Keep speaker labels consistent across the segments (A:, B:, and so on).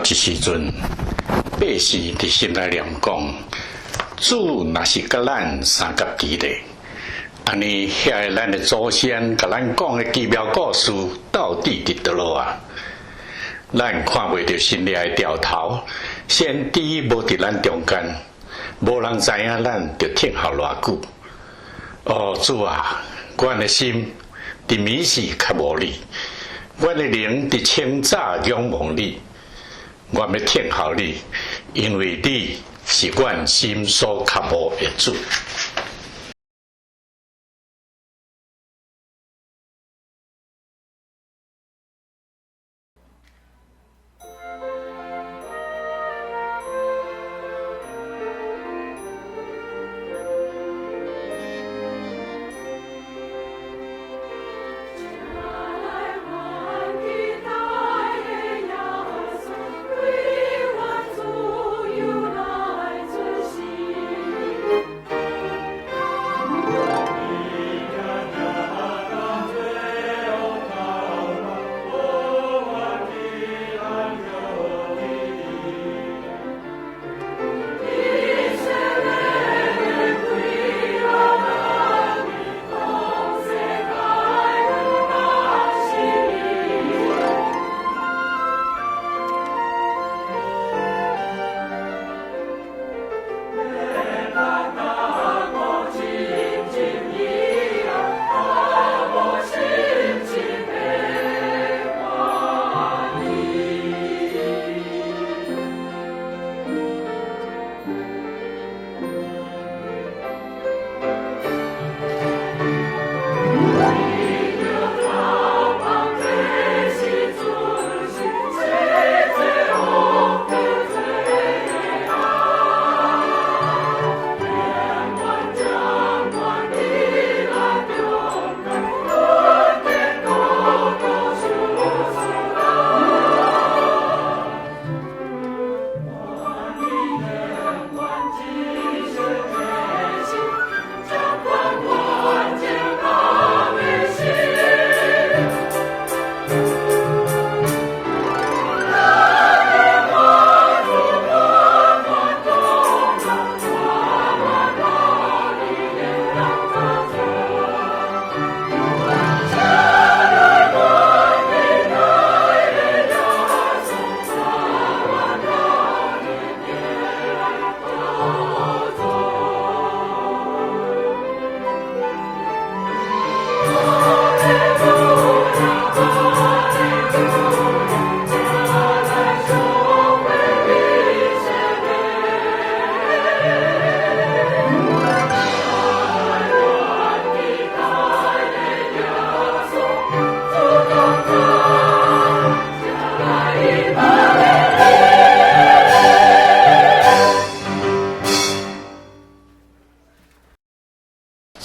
A: 這時陣，百姓佇心內念講：主若是佮咱相佮佇咧，按呢遐个咱的祖先共咱講的奇妙故事，到底佇佗落啊？咱看袂著神蹟的兆頭，先知無佇咱中間，無人知影咱著等候偌久。哦，主啊，阮的心佇暝時渴慕你，阮的靈佇清早仰望你。阮欲等候你，因為你是阮心所渴慕的主。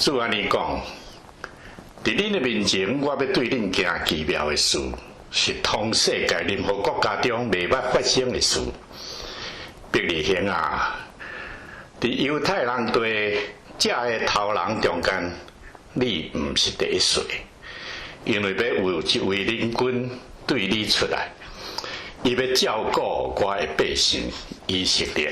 A: 主按呢講，佇恁的面前，我欲對恁行奇妙的事，是通世界任何國家中袂捌發生的事。伯利恆啊，佇猶太人地遮的頭人中間，你毋是第一細，因為欲有一位領軍對你出來，伊欲照顧我的百姓以色列。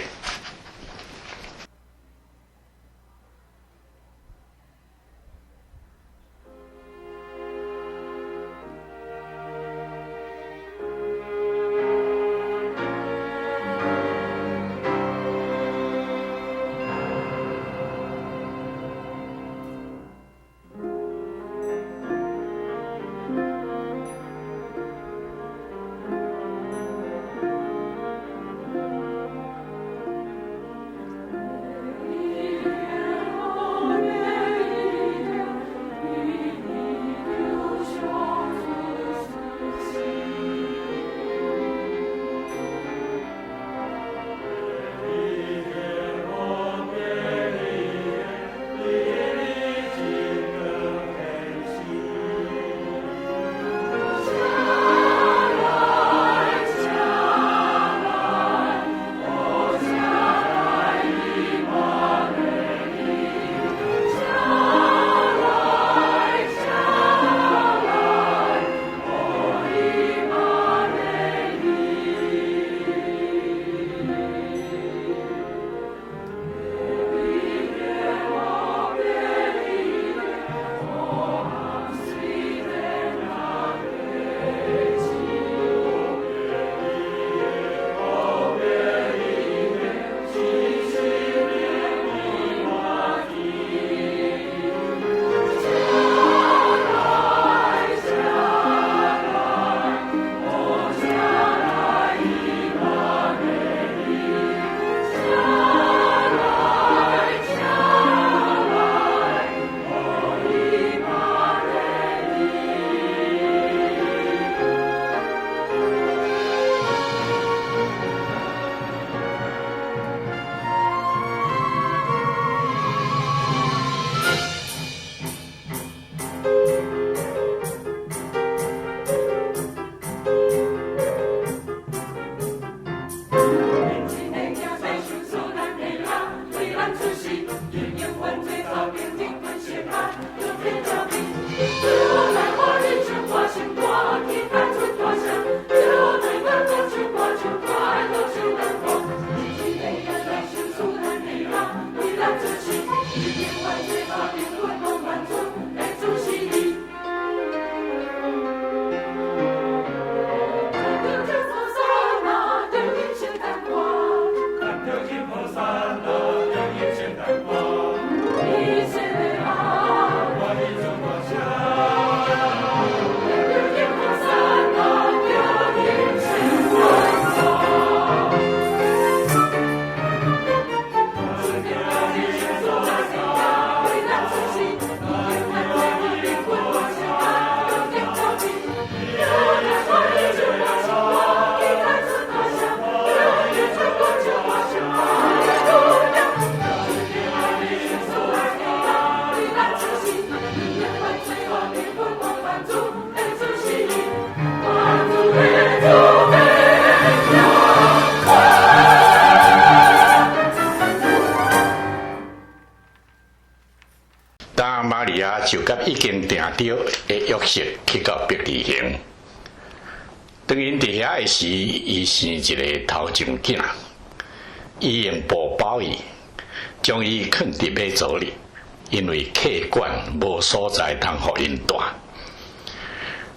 A: 利亞就佮已經訂著的約瑟去到伯利恆。當𪜶佇遐的時，伊生一个頭前囝，伊用布包伊，將伊囥佇馬槽裡，因為客館無所在通予𪜶蹛。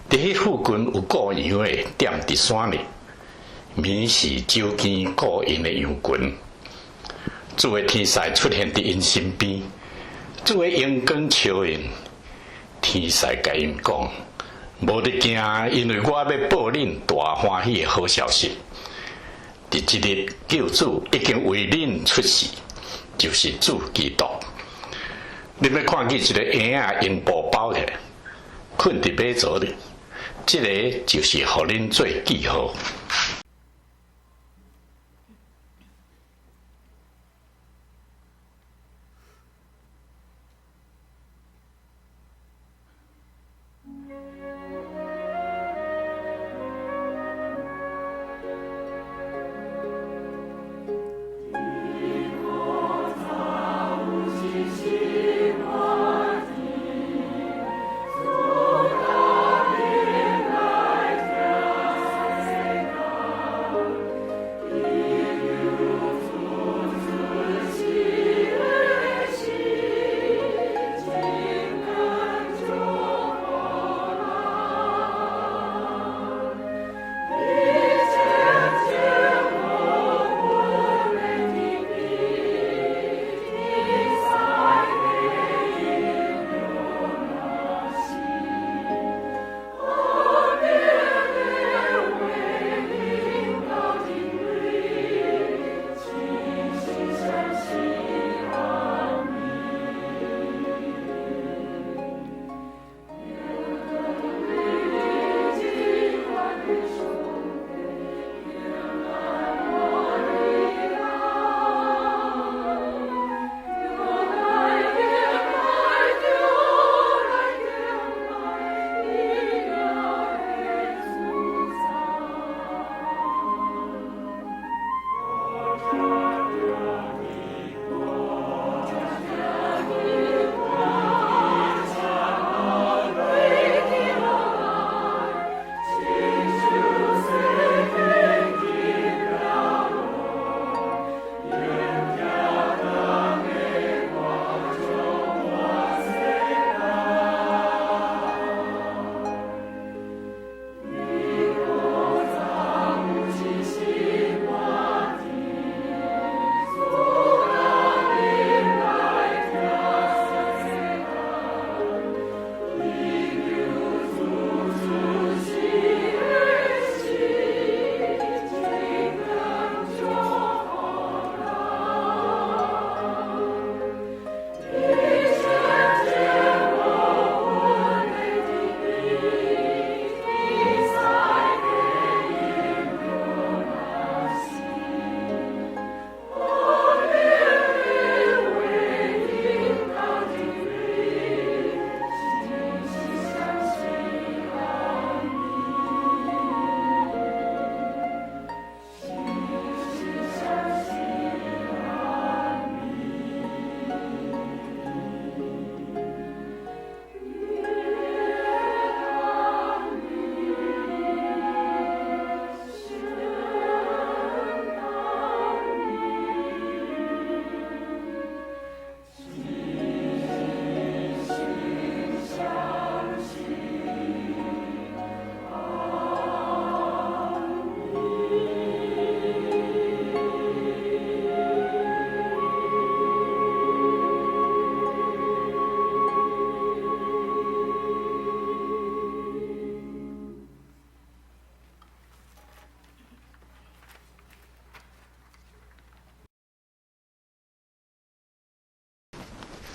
A: 佇彼附近有顧羊的，踮佇山裡，暝時守更顧𪜶的羊群。主的天使出現佇𪜶身邊，主的榮光照𪜶，天使共𪜶講：無得驚，因為我欲報恁大歡喜的好消息。佇這日，救主已經為恁出世，就是主基督。恁欲看見一个嬰仔用布包起來，睏佇馬槽裡，這个就是予恁做記號。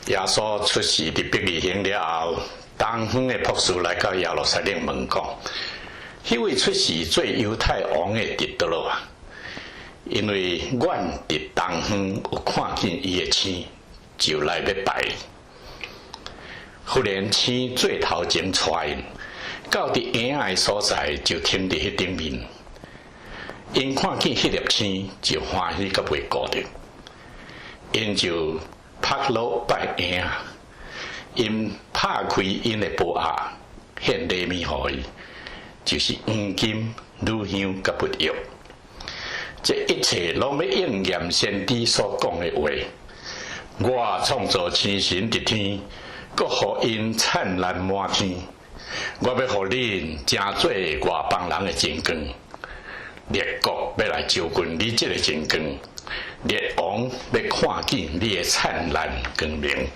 A: 耶穌出世佇伯利恆了後，東方的博士來到耶路撒冷問講：彼位出世做猶太王的佇佗落啊？因為阮佇東方有看見伊的星，就來欲拜伊。忽然星做頭前帶𪜶，到佇嬰仔的所在，就停佇彼頂面。𪜶看見彼粒星，就歡喜甲袂顧得。𪜶就撲落拜嬰仔， 𪜶拍開𪜶的寶盒，獻禮物予伊，就是黃金、乳香佮沒藥。這一切攏欲應驗先知所講的話。我創造星辰佇天，閣予𪜶燦爛滿天。我欲予恁成做外邦人的真光，列國欲來就近你這个真光，列王欲看見你的燦爛光明。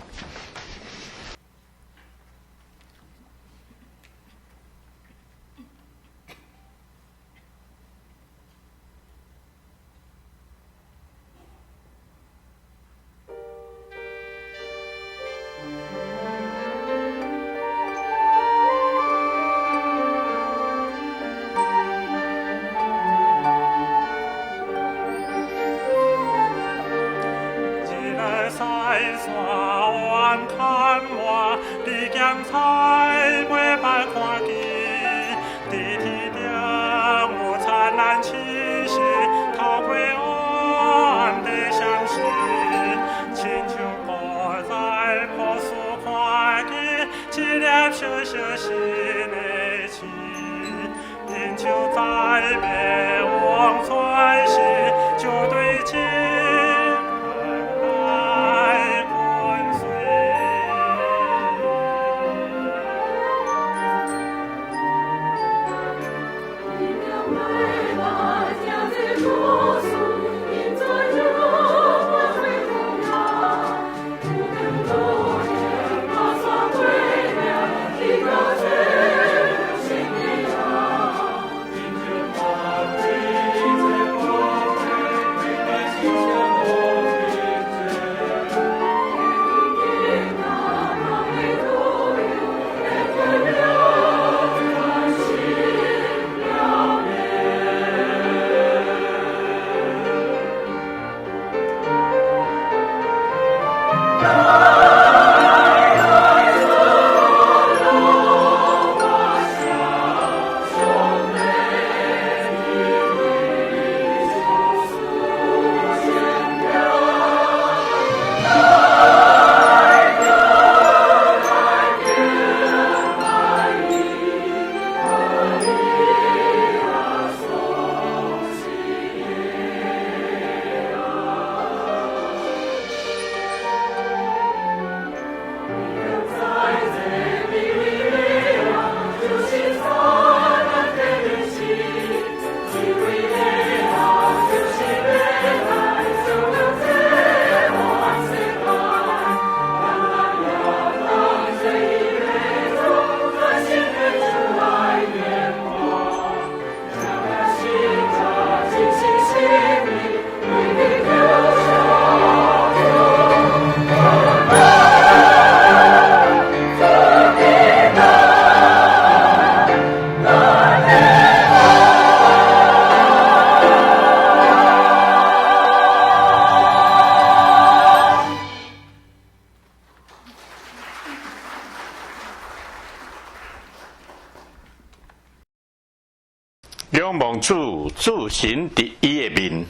A: 仰望主，主神佇伊的面，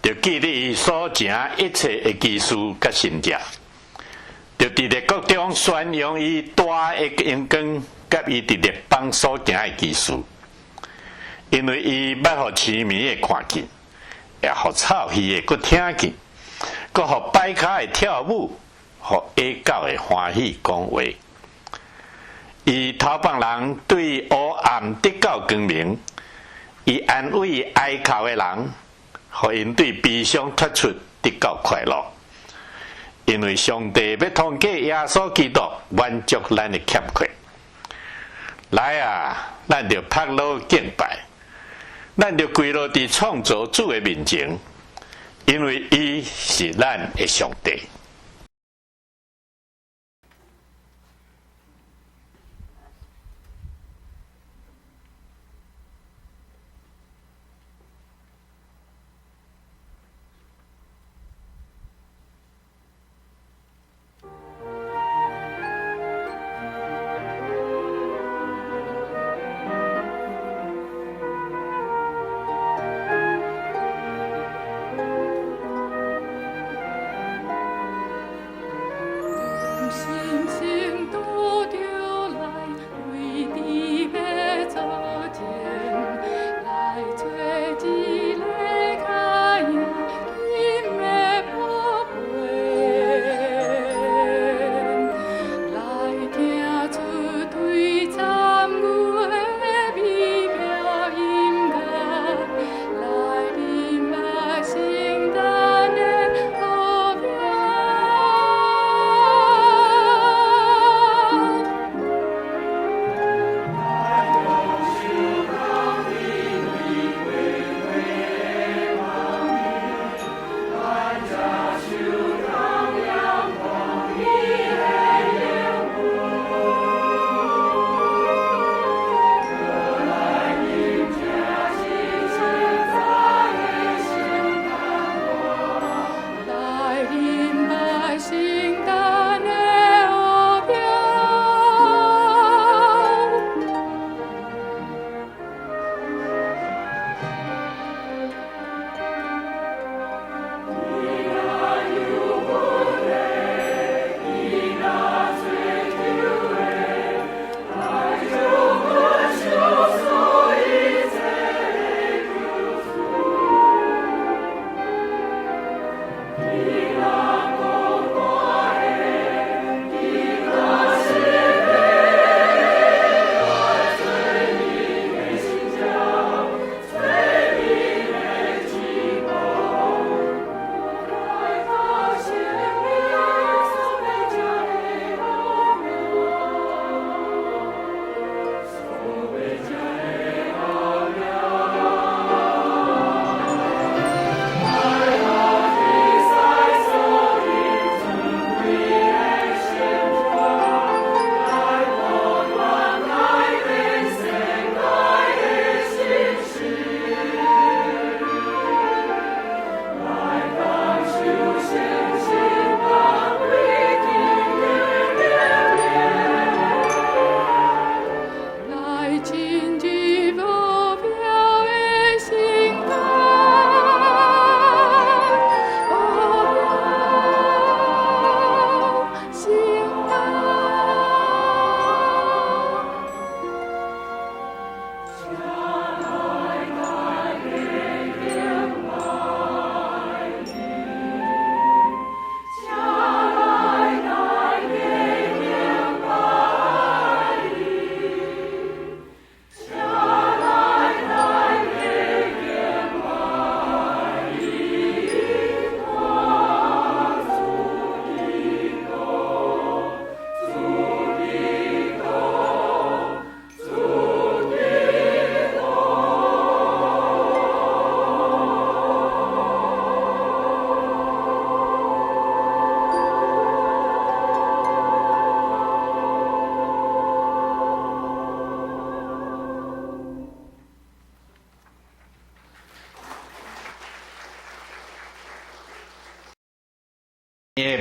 A: 著記得伊所行一切的奇事佮神跡，著佇列國中宣揚伊大的榮光，佮伊佇列邦所行的奇事。因為伊捌予痴迷的看見，也予臭耳的閣聽見，閣予跛跤的跳舞，予啞狗的歡喜講話。伊偷放人對黑暗得到光明，伊安慰哀哭的人，予𪜶對悲傷脫出得到快樂。因為上帝欲通過耶穌基督滿足咱的欠缺。來啊，咱著拍鑼敬拜，咱著跪落佇創造主的面前，因為伊是咱的上帝。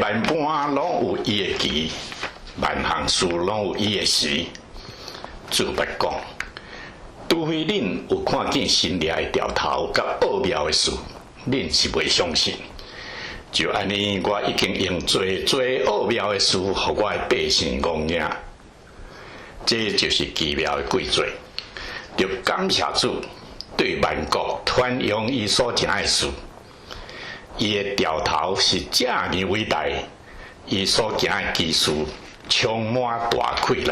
A: 萬般攏有伊的期，萬項事攏有伊的時。主捌講，除非恁有看見神掠的兆頭佮奧妙的事，恁是袂相信。就按呢，我已經用濟濟奧妙的事，予我的百姓戇贏。這就是奇妙的季節。著感謝主對萬國傳揚伊所成的事，伊的兆頭是遮爾偉大，伊所行的奇事充滿大氣力。